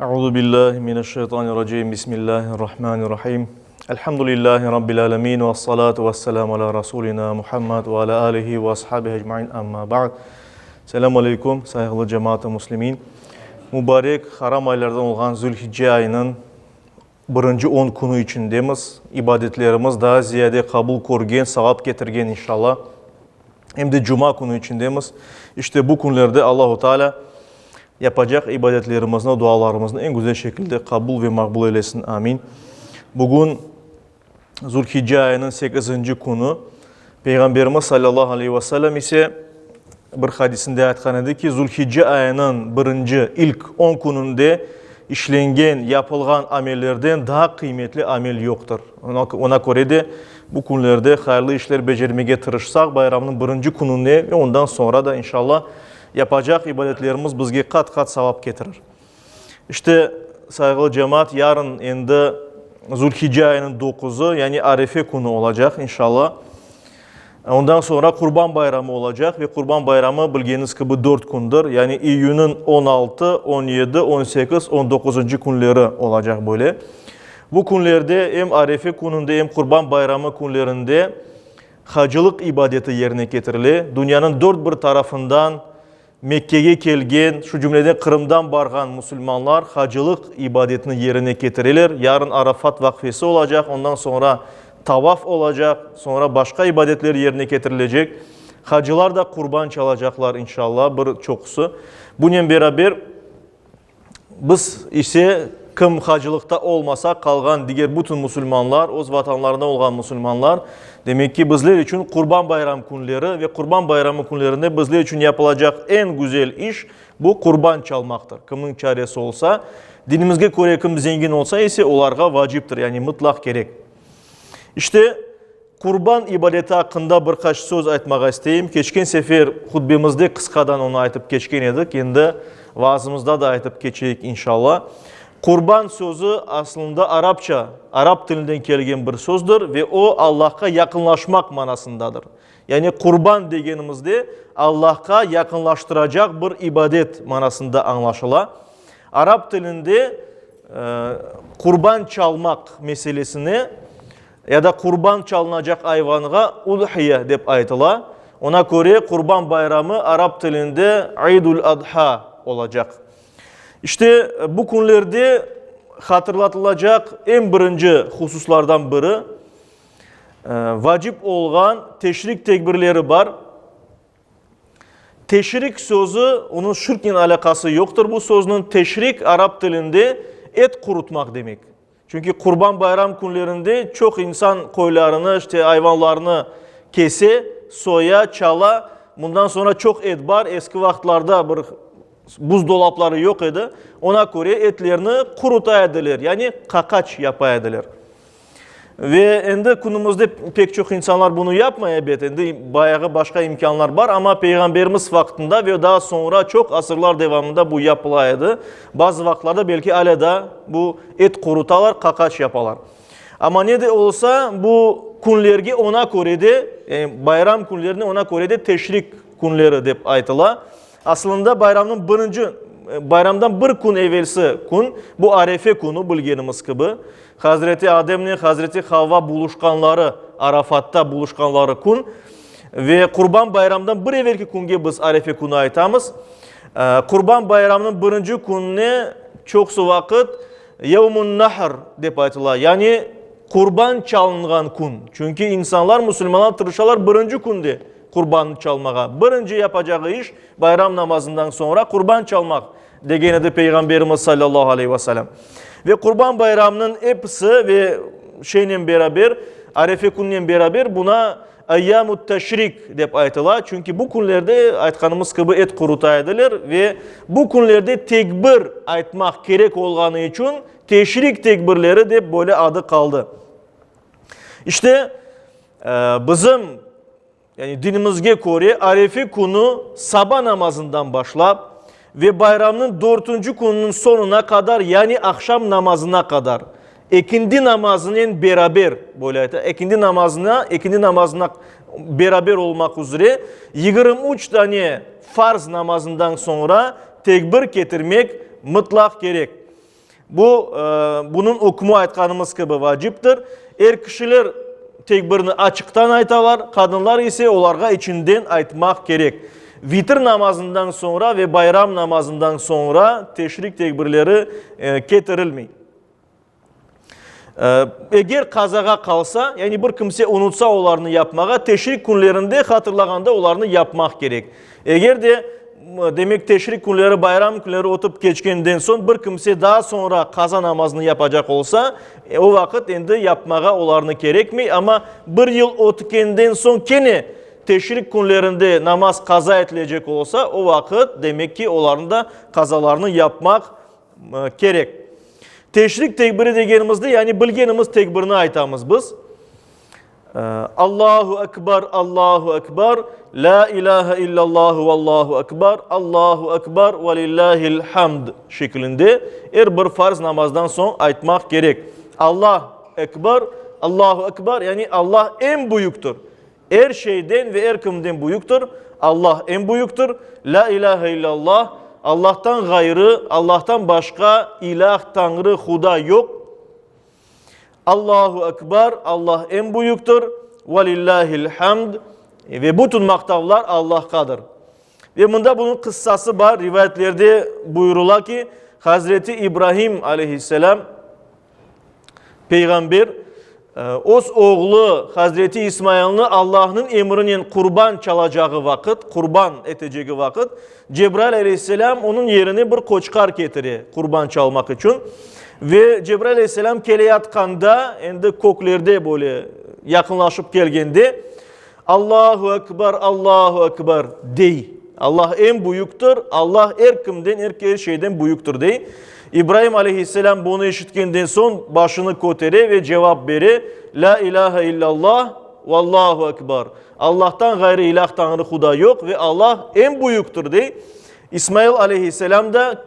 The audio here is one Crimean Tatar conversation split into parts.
Euzu billahi mineşşeytanirracim. Bismillahirrahmanirrahim. Elhamdülillahi rabbil alamin ve salatu vesselamu ala rasulina Muhammed ve ala alihi ve ashabihi ecmain. Amma ba'd. Selamu aleyküm, sayğılı cemaat-ı muslimin. Mübarek haram aylardan olğan Zülhicce ayınıñ birinci on künü içindemiz. İbadetlerimiz daa ziyade qabul körgen, savap ketirgen inşallah. Em de cuma künü içindemiz. İşte bu künlerde Allahu Teala yapacaq ibadetlerimizni, dualarımıznı eñ güzel şekilde qabul ve maqbul eylesin. Amin. Bugün Zulhicce ayınıñ sekizinci künü. Peyğamberimiz sallallahu aleyhi ve sellem ise bir hadisinde aytqan edi ki, Zulhicce ayınıñ birinci, ilk on kününde işlengen, yapılğan amellerden daa qıymetli amel yoqtır. Ona köre de bu künlerde hayırlı işler becermege tırışsaq, bayramnıñ birinci kününde ve ondan soñra da, inşallah, yapacaq ibadetlerimiz bizge qat-qat savap ketirir. İşte, sayğılı cemaat, yarın endi Zulhicce ayınıñ doquzı, yani Arefe künü olacaq, inşallah. Ondan soñra Qurban bayramı olacaq ve Qurban bayramı, bilgeniñiz kibi, dört kündir, yani iyünniñ 16, 17, 18, on doquzıncı künleri olacaq böyle. Bu künlerde em Arefe kününde, em Qurban bayramı künlerinde hacılıq ibadeti yerine ketirile. Dünyanıñ dört bir tarafından Mekkege kelgen, şu cümleden Qırımdan barğan musulmanlar hacılıq ibadetini yerine ketireler. Yarın Arafat vaqfesi olacaq, ondan soñra tavaf olacaq, soñra başqa ibadetler yerine ketirilecek. Hacılar da qurban çalacaqlar, inşallah, bir çoqusı. Bunen beraber, Biz ise, kim hacılıqta olmasa, qalğan diger bütün musulmanlar, öz vatanlarında olğan musulmanlar, demek ki, bizler içün Qurban bayram künleri ve Qurban bayramı künlerinde bizler içün yapılacaq eñ güzel iş, bu qurban çalmaqtır. Kimniñ çaresi olsa, dinimizge köre kim zengin olsa ise, olarğa vaciptir, yani mıtlaq kerek. İşte, Qurban ibadeti aqqında bir qaç söz aytmağa isteyim. Keçken sefer hutbemizde qısqadan onı aytıp keçken edik, endi vaazımızda da aytıp keçeyik, inşalla. Qurban sözü aslında arapça, arap tilinden kelgen bir sözdür ve o Allahqa yaqınlaşmaq manasındadır. Yani qurban degenimizde Allahqa yaqınlaştıracaq bir ibadet manasında añlaşıla. Arap tilinde qurban çalmaq meselesine Ya da qurban çalınacaq ayvanğa udhiye dep aytıla. Ona köre Qurban bayramı arap tilinde Eid-ül-Adha olacaq. İşte, bu künlerde hatırlatılacaq eñ birinci hususlardan biri, vacip olğan teşrik tekbirleri bar. Teşrik sözü, onıñ şirknen alâqası yoqtır bu sözniñ. Teşrik arap tilinde et qurutmaq demek. Çünki Qurban bayram künlerinde çoq insan qoylarını, işte, ayvanlarını kese, soya, çala. Bundan soñra çoq et bar. Eski vaqıtlarda bir buzdolapları yoq edi. Ona köre etlerni quruta ediler, yani qaqaç yapa ediler. Ve endi künümizde pek çoq insanlar bunı yapmay, ebet, endi bayağı başqa imkânlar bar, amma Peyğamberimiz vaqtında ve daa soñra çoq asırlar devamında bu yapıla edi. Bazı vaqıtlarda belki alâ da bu et qurutalar, qaqaç yapalar. Amma ne de olsa, bu künlerge ona köre de, yani bayram künlerine ona köre de teşrik künleri dep aytıla. Aslında bayramnıñ birinci, bayramdan bir kün evelsi kün, bu Arefe künü, bilgenimiz kibi, Hazreti Ademnen Hazreti Havva buluşqanları, Arafatta buluşqanları kün ve Qurban bayramdan bir evelki künge biz Arefe künü aytamız. Qurban bayramnıñ birinci kününe çoqusı vaqıt Yevmun-Nahr dep aytıla, yani qurban çalınğan kün. Çünki insanlar, musulmanlar tırışalar birinci künde qurbannı çalmağa. Birinci yapacağı iş, bayram namazından soñra qurban çalmaq, degen edi Peyğamberimiz sallallahu aleyhi ve sellem. Ve Qurban bayramınıñ episi ve şeynen beraber, Arefe kününen beraber buna Ayyamut Teşrik dep aytıla, çünki bu künlerde, aytqanımız kibi, et quruta ediler ve bu künlerde tekbir aytmaq kerek olğanı içün Teşrik tekbirleri dep böyle adı qaldı. İşte, bizim, yani dinimizge köre, Arefe künü saba namazından başlap ve bayramnıñ dörtünci kününiñ soñuna qadar, yani aqşam namazına qadar, ekindi namazınen beraber, böyle ayta, ekindi namazına, ekindi namazına beraber olmaq üzre, 23 dane farz namazından soñra tekbir ketirmek mıtlaq kerek. Bu, bunıñ ükmü aytqanımız kibi vaciptir. Er kişiler tekbirni açıqtan aytalar, qadınlar ise olarğa içinden aytmaq kerek. Vitr namazından soñra ve bayram namazından soñra teşrik tekbirleri ketirilmey. Eger qazağa qalsa, yani bir kimse unutsa olarnı yapmağa, teşrik künlerinde hatırlağanda olarnı yapmaq kerek. Eger de, demek, teşrik künleri, bayram künleri ötip keçkenden soñ bir kimse daa soñra qaza namazını yapacaq olsa, o vaqıt endi yapmağa olarnı kerekmey, amma bir yıl ötkenden soñ kene teşrik künlerinde namaz qaza etilecek olsa, o vaqıt, demek ki, olarnı da qazalarını yapmaq kerek. Teşrik tekbiri degenimizde, yani bilgenimiz tekbirini aytamız biz. Allahu Ekber, Allahu Ekber, La ilahe illallahu, Allahu Ekber, Allahu Ekber, ve lillahil hamd şeklinde er bir farz namazdan soñ aytmaq kerek. Allah Ekber, Allahu Ekber, yani Allah eñ büyüktir. Er şeyden ve er kimden büyüktir. Allah eñ büyüktir. La ilahe illallah, Allahtan ğayrı, Allahtan başqa ilah, Tañrı, Huda yoq. Allahu Ekber, Allah eñ büyüktir, ve lillahil hamd, ve bütün maqtavlar Allahqadır. Ve mında bunıñ qıssası bar, rivayetlerde buyurıla ki, Hazreti İbrahim aleyhisselam peyğamber öz oğlu Hazreti İsmailni Allahnıñ emrinen qurban çalacağı vaqıt, qurban etecegi vaqıt, Cebrail aleyhisselam onıñ yerine bir qoçqar ketire qurban çalmaq içün. Ve Cebrail aleyhisselam keleyatqanda, endi köklerde böyle yaqınlaşıp kelgende, Allahu Ekber, Allahu Ekber, dey. Allah eñ büyüktir, Allah er kimden, er şeyden büyüktir, dey. İbraim aleyhisselam bunı eşitkenden soñ başını kötere ve cevap bere, La ilahe illallah, vallahu ekber. Allahtan ğayrı ilah, Tañrı, Huda yoq ve Allah eñ büyüktir, dey. İsmail aleyhisselam da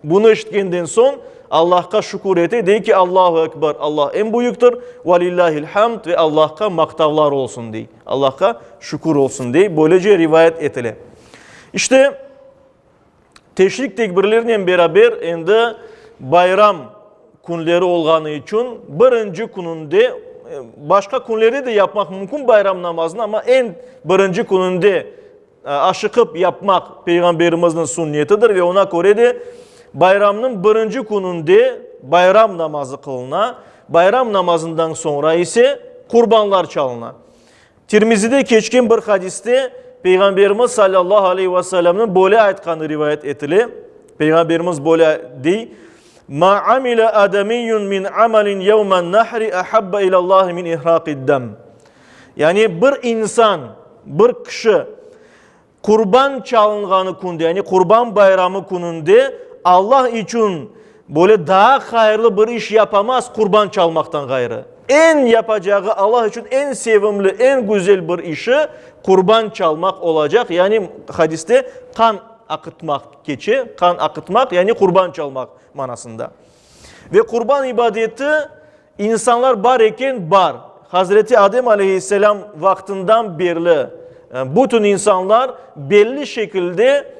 bunı eşitkenden soñ Allahqa şükür ete, dey ki, Allahu ekber, Allah eñ büyüktir, ve lillahil hamd, ve Allahqa maqtavlar olsun, dey. Allahqa şükür olsun, dey. Böylece rivayet etile. İşte, Teşrik tekbirlerinen beraber endi bayram künleri olğanı içün birinci kününde, başqa künlerde de yapmaq mümkün bayram namazını, amma eñ birinci kününde aşıqıp yapmaq Peyğamberimizniñ sünnetidir ve ona köre de bayramnıñ birinci kününde bayram namazı qılına, bayram namazından soñra ise qurbanlar çalına. Tirmizide keçken bir hadiste Peyğamberimiz salâllahu aleyhi ve sellemniñ böyle aytqanı rivayet etile, Peyğamberimiz böyle dey, Ma amile adamiyyun min amalin yevmen nahri ahabba ilallahi min ihraqid-dam. Yani bir insan, bir kişi Qurban çalınğanı künde, yani Qurban bayramı kününde Allah içün böyle daa hayırlı bir iş yapamaz qurban çalmaqtan ğayrı. Eñ yapacağı, Allah içün eñ sevimli, eñ güzel bir işi qurban çalmaq olacaq, yani hadiste qan aqıtmaq keçe, qan aqıtmaq, yani qurban çalmaq manasında. Ve qurban ibadeti İnsanlar bar eken, bar. Hazreti Adem aleyhisselam vaqtından berli bütün insanlar belli şekilde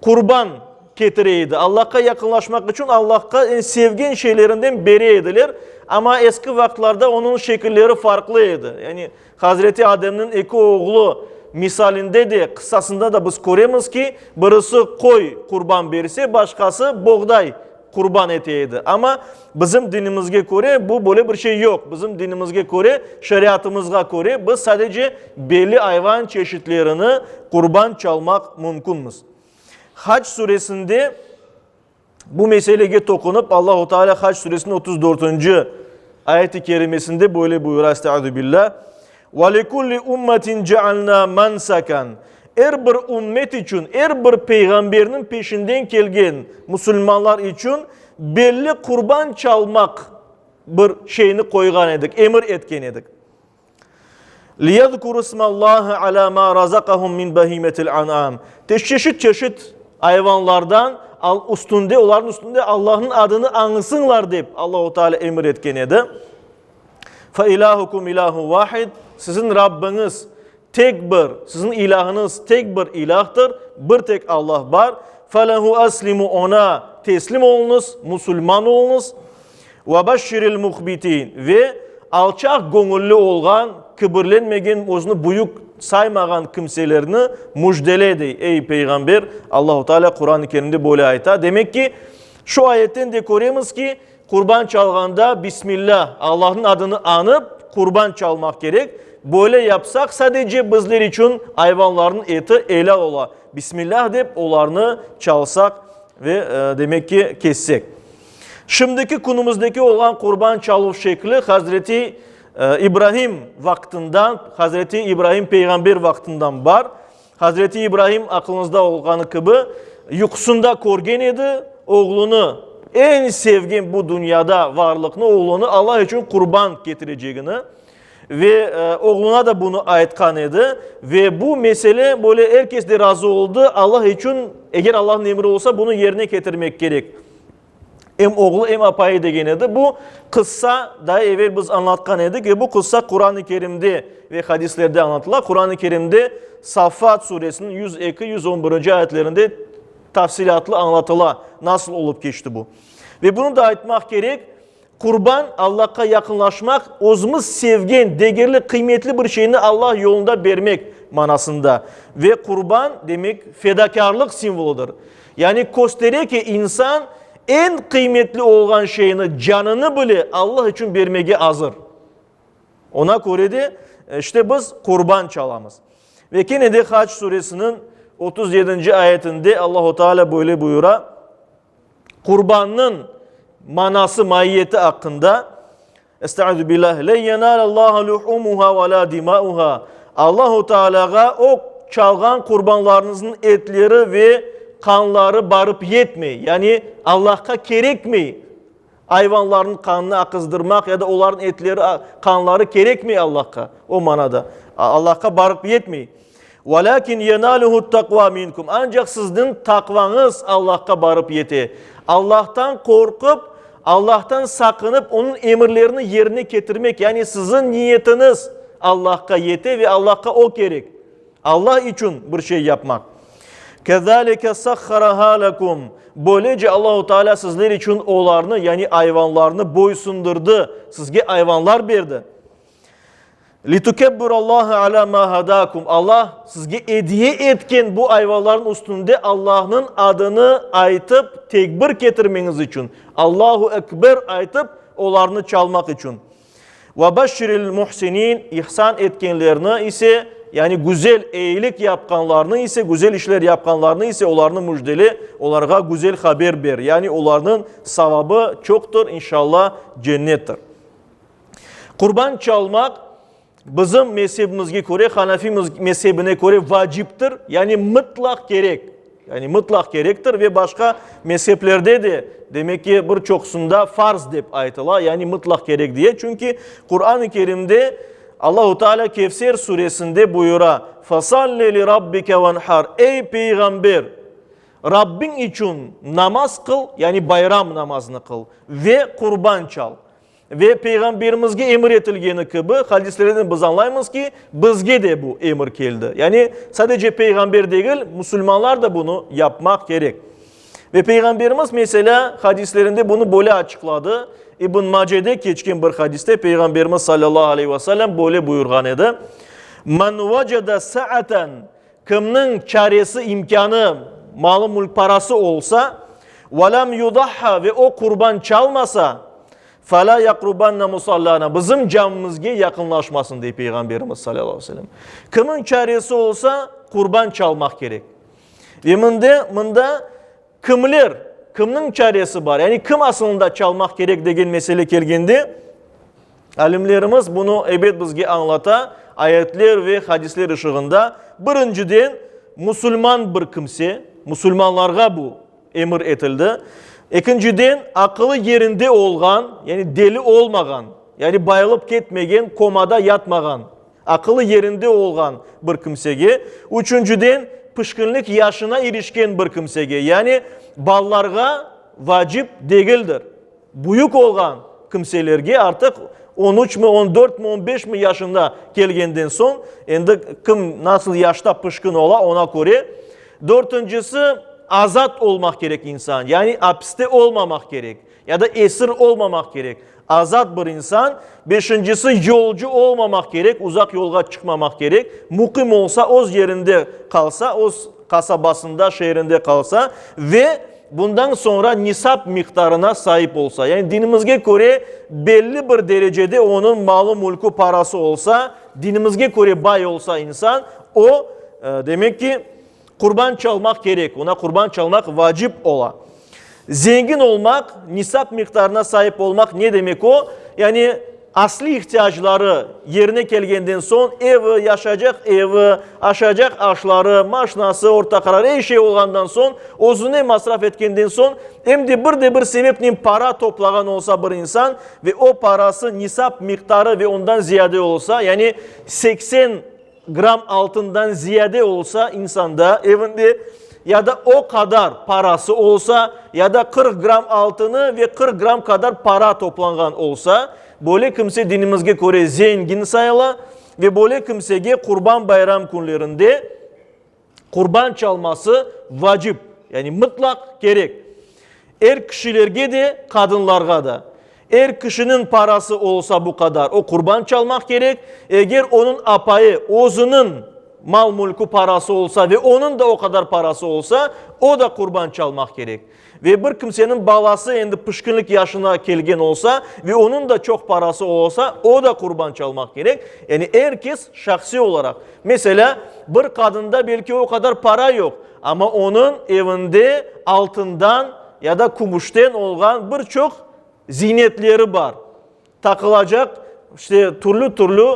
qurban ketire edi. Allahqa yaqınlaşmaq içün Allahqa sevgen şeylerinden bere ediler. Amma eski vaqıtlarda onıñ şekilleri farqlı edi. Yani Hazreti Ademniñ eki oğlu misalinde de, qıssasında da biz köremiz ki, birisi qoy qurban berse, başqası boğday qurban ete edi. Amma bizim dinimizge köre bu böyle bir şey yoq. Bizim dinimizge köre, şeriatımızğa köre biz sadece belli ayvan çeşitlerini qurban çalmaq mümkünmiz. Hac suresinde Bu meselege toqunıp, Allahu Teala Hac suresiniñ 34-nci ayet-i kerimesinde böyle buyura, Estaizu billah, Ve likulli ummetin cealna mansakan. Er bir ümmet içün, er bir peyğamberniñ peşinden kelgen musulmanlar içün belli qurban çalmaq bir şeyni qoyğan edik, emir etken edik. Liyezkuru ismallahi ala ma razaqahum min bahimetil an'am. Çeşit-çeşit ayvanlardan üstünde, olarnıñ üstünde Allahnıñ adını añsınlar dep Allahu Teala emir etken edi. Fe ilahukum ilahun vahid. Siziñ Rabbiñiz. Tek bir, siziñ ilâhıñız tek bir ilâhtır, bir tek Allah bar. Felehu eslimu, Oña teslim oluñız, musulman oluñız. Ve beşşiril muhbitin, ve alçaq göñülli olğan, kibirlenmegen, özüni büyük saymağan kimselerni müjdele, dey, ey peyğamber. Allahu Teala Quran-ı Kerimde böyle ayta. Demek ki, şu ayetten de köremiz ki, Qurban çalğanda Bismillah, Allahnıñ adını añıp, qurban çalmaq kerek. Böyle yapsaq, sadece bizler içün ayvanlarnıñ eti elâl ola. Bismillah dep olarnı çalsaq ve, demek ki, kessek. Şimdiki künümizdeki olğan qurban çaluv şekli Hazreti İbrahim vaqtından, Hazreti İbrahim peyğamber vaqtından bar. Hazreti İbrahim, aqlıñızda olğanı kibi, yuqusında körgen edi, oğlunı, eñ sevgen bu dünyada varlıqnı, oğlunı Allah içün qurban ketirecegini ve oğluna da bunı aytqan edi. Ve bu mesele böyle er kes de razı oldı, Allah içün, eger Allahnıñ emri olsa, bunı yerine ketirmek kerek. Em oğlu, em apayı degen edi. Bu qıssa daa evel biz añlatqan edik ve bu qıssa Quran-ı Kerimde ve hadislerde añlatıla. Quran-ı Kerimde Saffat suresiniñ 102, 111-nci ayetlerinde tafsilâtlı añlatıla, nasıl olıp keçti bu. Ve bunı da aytmaq kerek, qurban, Allahqa yaqınlaşmaq, özümiz sevgen, degerli, qıymetli bir şeyni Allah yolunda bermek manasında. Ve qurban, demek, fedakârlıq simvolıdır. Yani köstere ki, insan eñ qıymetli olğan şeyni, canını bile Allah içün bermege azır. Ona köre de, işte biz qurban çalamız. Ve kene de Hac suresiniñ 37-nci ayetinde Allahu Teala böyle buyura, Qurbannıñ manası, maiyeti aqqında, Estaizu billah, Len yenalallaha luhumuha ve la dimauha. Allahu Teala'ğa o çalğan qurbanlarıñıznıñ etleri ve qanları barıp yetmey. Yani Allahqa kerekmey ayvanlarnıñ qanını aqızdırmaq ya da olarnıñ etleri, qanları kerekmey Allahqa o manada. Allahqa barıp yetmey. Velâkin yenâluhu't-taqvâ minkum. Ancaq sizniñ taqvañız Allahqa barıp yete. Allahtan qorqıp, Allahtan saqınıp, Onıñ emirlerini yerine ketirmek, yani siziñ niyetiñiz Allahqa yete ve Allahqa o kerek. Allah içün bir şey yapmaq. Kezâlike sahharahâ lekum. Böylece Allahu Teala sizler içün olarnı, yani ayvanlarnı boysundırdı, sizge ayvanlar berdi. Litukebbirullaha ala ma hadakum. Allah sizge ediye etken bu ayvanların üstünde Allahnıñ adını aytıp tekbir ketirmeñiz içün, Allahu Ekber aytıp olarnı çalmaq içün. Ve beşşiril muhsinin, ihsan etkenlerni ise, yani güzel eyilik yapqanlarnı ise, güzel işler yapqanlarnı ise olarnı müjdele, olarğa güzel haber ber. Yani olarnıñ savabı çoqtır, inşallah cennettir. Qurban çalmaq bizim mezhebimizge köre, Hanafi mezhebine köre vaciptir, yani mıtlaq kerek. Yani mıtlaq kerektir ve başqa mezheplerde de demek ki bir çoqusında farz dep aytıla, yani mıtlaq kerek diye. Çünki Quran-ı Kerimde Allahu Teala Kevser suresinde buyura: "Fasalli li rabbike venhar." Ey peyğamber, Rabbiñ içün namaz qıl, yani bayram namazını qıl ve qurban çal. Ve Peyğamberimizge emir etilgeni kibi, hadislerden biz añlaymız ki, bizge de bu emir keldi. Yani sadece Peyğamber degil, musulmanlar da bunı yapmaq kerek. Ve Peyğamberimiz, meselâ, hadislerinde bunı böyle açıqladı. İbn Macede keçken bir hadiste Peyğamberimiz salâllahu aleyhi ve sellem böyle buyurğan edi, Men vecede sa'aten, Kimniñ çaresi, imkânı, malı-mülk, parası olsa, ve lem yudahha, ve o qurban çalmasa, felâ yaqrubanna musallâna, bizim camimizge yaqınlaşmasın, dey Peyğamberimiz salâllahu aleyhi ve sellem. Kimniñ çaresi olsa, qurban çalmaq kerek. Ve mında, mında kimler, kimniñ çaresi bar, yani kim asılında çalmaq kerek degen mesele kelgende, Alimlerimiz bunı ebet bizge añlata, ayetler ve hadisler ışığında. Birinciden, musulman bir kimse, musulmanlarğa bu emir etildi. Ekinciden, aqılı yerinde olğan, yani deli olmağan, yani bayılıp ketmegen, komada yatmağan, aqılı yerinde olğan bir kimsege. Üçünciden, pişkinlik yaşına irişken bir kimsege, yani balalarğa vacip degildir. Büyük olğan kimselerge artıq. On üçmi, on dörtmi, on beşmi yaşında kelgenden soñ, endi kim nasıl yaşta pişkin ola, ona köre. Dörtüncisi, azat olmaq kerek insan, yani apiste olmamaq kerek, ya da esir olmamaq kerek, azat bir insan. Beşincisi, yolcu olmamaq kerek, uzaq yolğa çıqmamaq kerek, muqim olsa, öz yerinde qalsa, öz qasabasında, şeerinde qalsa ve bundan soñra nisap miqdarına saip olsa, yani dinimizge köre belli bir derecede onıñ malı-mülkü, parası olsa, dinimizge köre bay olsa insan, o, demek ki, qurban çalmaq kerek, oña qurban çalmaq vacip ola. Zengin olmaq, nisap miqdarına saip olmaq ne demek o? Yani asliy ihtiyacları yerine kelgenden soñ, evi, yaşaycaq evi, aşaycaq aşları, maşnası, orta qarar, er şey olğandan soñ, özüne masraf etkenden soñ, em de bir de bir sebepnen para toplağan olsa bir insan ve o parası nisap miqdarı ve ondan ziyade olsa, yani 80 gramm altından ziyade olsa insanda evinde, ya da o qadar parası olsa, ya da 40 gramm altını ve 40 gramm qadar para toplanğan olsa, böyle kimse dinimizge köre zengin sayıla ve böyle kimsege Qurban bayram künlerinde qurban çalması vacip, yani mıtlaq kerek. Er kişilerge de, qadınlarğa da. Er kişiniñ parası olsa bu qadar, o qurban çalmaq kerek. Eger onıñ apayı özüniñ mal-mülkü parası olsa ve onıñ da o qadar parası olsa, o da qurban çalmaq kerek. Ve bir kimseniñ balası endi pişkinlik yaşına kelgen olsa ve onıñ da çoq parası olsa, o da qurban çalmaq kerek. Yani er kes şahsiy olaraq. Meselâ, bir qadında belki o qadar para yoq, amma onıñ evinde altından ya da kümüşten olğan bir çoq ziynetleri bar, taqılacaq işte türlü-türlü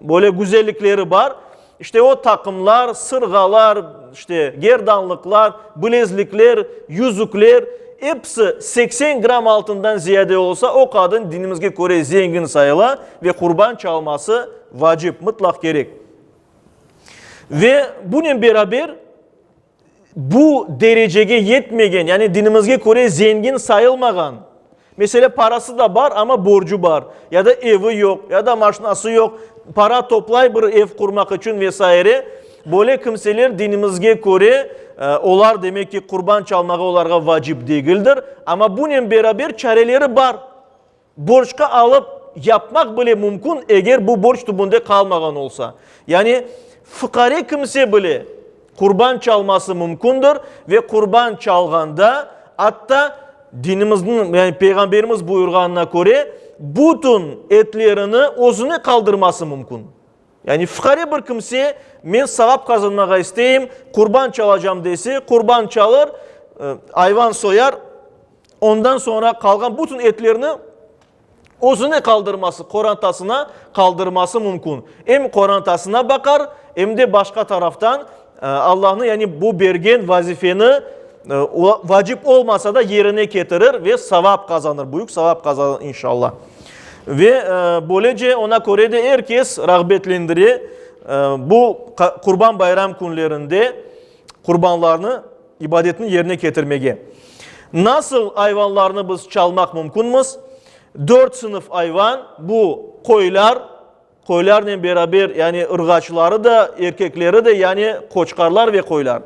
böyle güzellikleri bar. İşte o taqımlar, sırğalar, işte gerdanlıqlar, bilezlikler, yüzükler, episi 80 gramm altından ziyade olsa, o qadın dinimizge köre zengin sayıla ve qurban çalması vacip, mıtlaq kerek. Ve bunen beraber bu derecege yetmegen, yani dinimizge köre zengin sayılmağan, meselâ, parası da bar, amma borcu bar, ya da evi yoq, ya da maşnası yoq, para toplay bir ev qurmaq içün ve saire, böyle kimseler dinimizge köre, olar, demek ki, qurban çalmağa olarğa vacip degildir, amma bunen beraber çareleri bar. Borcqa alıp yapmaq bile mümkün, eger bu borc tübünde qalmağan olsa. Yani fıqare kimse bile qurban çalması mümkündir ve qurban çalğanda, atta dinimizniñ, yani Peyğamberimiz buyurğanına köre, bütün etlerini özüne qaldırması mümkün. Yani fıqare bir kimse, men savap qazanmağa isteyim, qurban çalacam dese, qurban çalır, ayvan soyar, Ondan soñra qalğan bütün etlerni özüne qaldırması, qorantasına qaldırması mümkün. Em qorantasına baqar, em de başqa taraftan Allahnıñ, yani bu bergen vazifeni vacip olmasa da yerine ketirir ve savap qazanır, büyük savap qazanır inşallah. Ve böylece oña köre de er kes rağbetlendire bu Qurban bayram künlerinde qurbanlarnı ibadetni yerine ketirmege. Nasıl ayvanlarnı biz çalmaq mümkünmiz? Dört sınıf ayvan, bu qoylar, qoylarnen beraber, yani ırğaçları da, erkekleri de, yani qoçqarlar ve qoylar.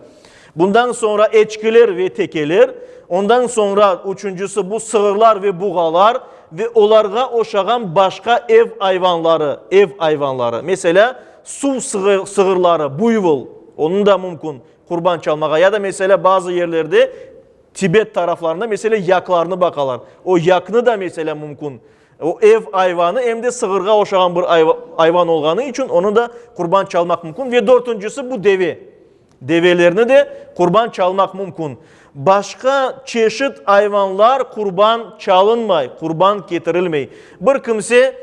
Bundan soñra eçkiler ve tekeler, ondan soñra üçüncisi bu sığırlar ve buğalar ve olarğa oşağan başqa ev ayvanları, ev ayvanları. Meselâ, suv sığırları, buyvol, onı da mümkün qurban çalmağa ya da, meselâ, bazı yerlerde, Tibet taraflarında, meselâ, yaklarnı baqalar. O yaknı da, meselâ, mümkün. O ev ayvanı, em de sığırğa oşağan bir ayvan olğanı içün onı da qurban çalmaq mümkün. Ve dörtüncisi bu deve. Develerni de qurban çalmaq mümkün. Başqa çeşit ayvanlar qurban çalınmay, qurban ketirilmey. Bir kimse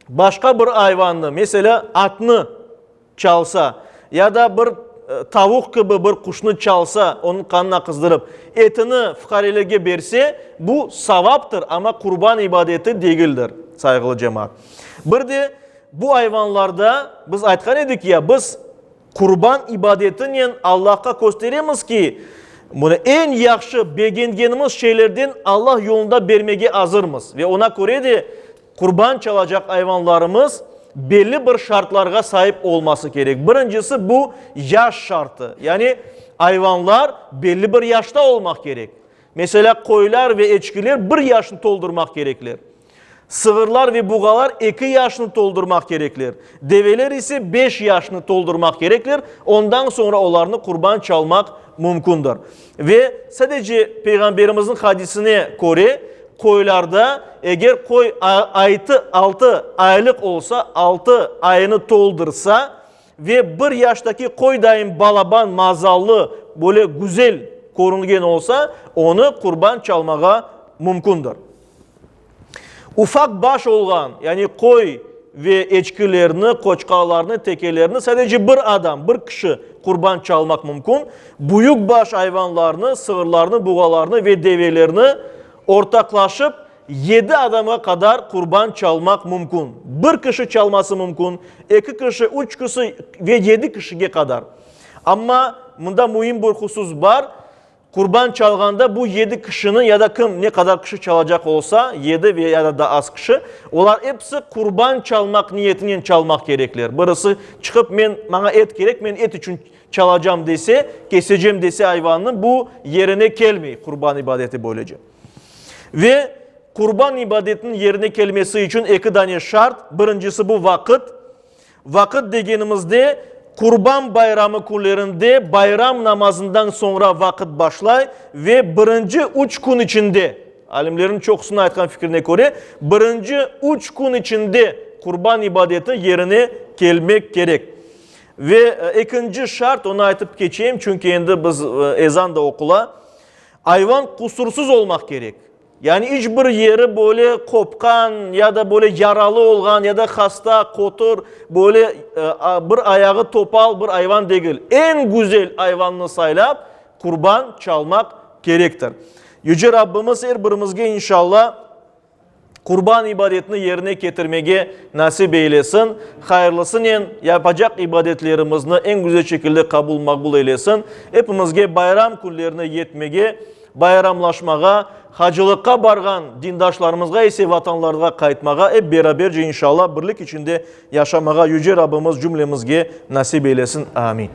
başqa bir ayvannı, meselâ, atnı, çalsa, ya da bir tavuq kibi bir quşnı çalsa, onıñ qanına qızdırıp, etini fuqarelerge berse, bu savaptır, amma qurban ibadeti degildir, sayğılı cemaat. Bir de bu ayvanlarda, biz aytqan edik ya, biz qurban ibadetinen Allahqa kösteremiz ki, bunı eñ yahşı, begengenimiz şeylerden Allah yolunda bermege azırmız ve oña köre de. Qurban çalacaq ayvanlarımız belli bir şartlarğa saip olması kerek. Birincisi, bu yaş şartı, yani ayvanlar belli bir yaşta olmaq kerek. Meselâ, qoylar ve eçkiler bir yaşnı toldurmaq kerekler. Sığırlar ve buğalar eki yaşnı toldurmaq kerekler. Develer ise beş yaşnı toldurmaq kerekler, ondan soñra olarnı qurban çalmaq mümkündir. Ve sadece Peyğamberimizniñ hadisine köre, qoylarda, eger qoy aytı altı aylıq olsa, altı ayını toldursa ve bir yaştaki qoy dayın balaban, mazallı, böyle güzel körüngen olsa, onı qurban çalmağa mümkündir. Ufaq baş olğan, yani qoy ve eçkilerni, qoçqalarnı, tekelerni sadece bir adam, bir kişi qurban çalmaq mümkün. Büyük baş ayvanlarnı, sığırlarnı, buğalarnı ve develerni ortaqlaşıp yedi adamğa qadar qurban çalmaq mümkün. Bir kişi çalması mümkün, eki kişi, üç kişi ve yedi kişige qadar. Amma mında müim bir husus bar, Qurban çalğanda bu yedi kişini ya da kim ne qadar kişi çalacaq olsa, yedi ve ya da daa az kişi, olar episi qurban çalmaq niyetinen çalmaq kerekler. Birisi çıqıp, men, maña et kerek, men et içün çalacam dese, kesecem dese ayvannı, bu yerine kelmey qurban ibadeti böylece. Ve qurban ibadetiniñ yerine kelmesi içün eki dane şart, birincisi bu vaqıt, Vaqıt degenimizde, Qurban bayramı künlerinde bayram namazından soñra vaqıt başlay ve birinci üç kün içinde, alimlerniñ çoqusınıñ aytqan fikrine köre, birinci üç kün içinde qurban ibadeti yerine kelmek kerek. Ve ekinci şart, onı aytıp keçeyim, çünki endi biz ezan da oqula, ayvan qusursız olmaq kerek. Yani iç bir yeri böyle qopqan ya da böyle yaralı olğan ya da hasta, qotur, böyle bir ayağı topal bir ayvan degil. Eñ güzel ayvannı saylap, qurban çalmaq kerektir. Yüce Rabbimiz er birimizge inşalla qurban ibadetini yerine ketirmege nasip eylesin. Hayırlısınen yapacaq ibadetlerimizni eñ güzel şekilde qabul maqbul eylesin. Epimizge bayram künlerine yetmege, Bayramlaşmağa, hacılıqqa barğan dindaşlarımızğa ise vatanlarğa qaytmağa, ep beraberce inşallah birlik içinde yaşamağa Yüce Rabbimiz cümlemizge nasip eylesin. Amin.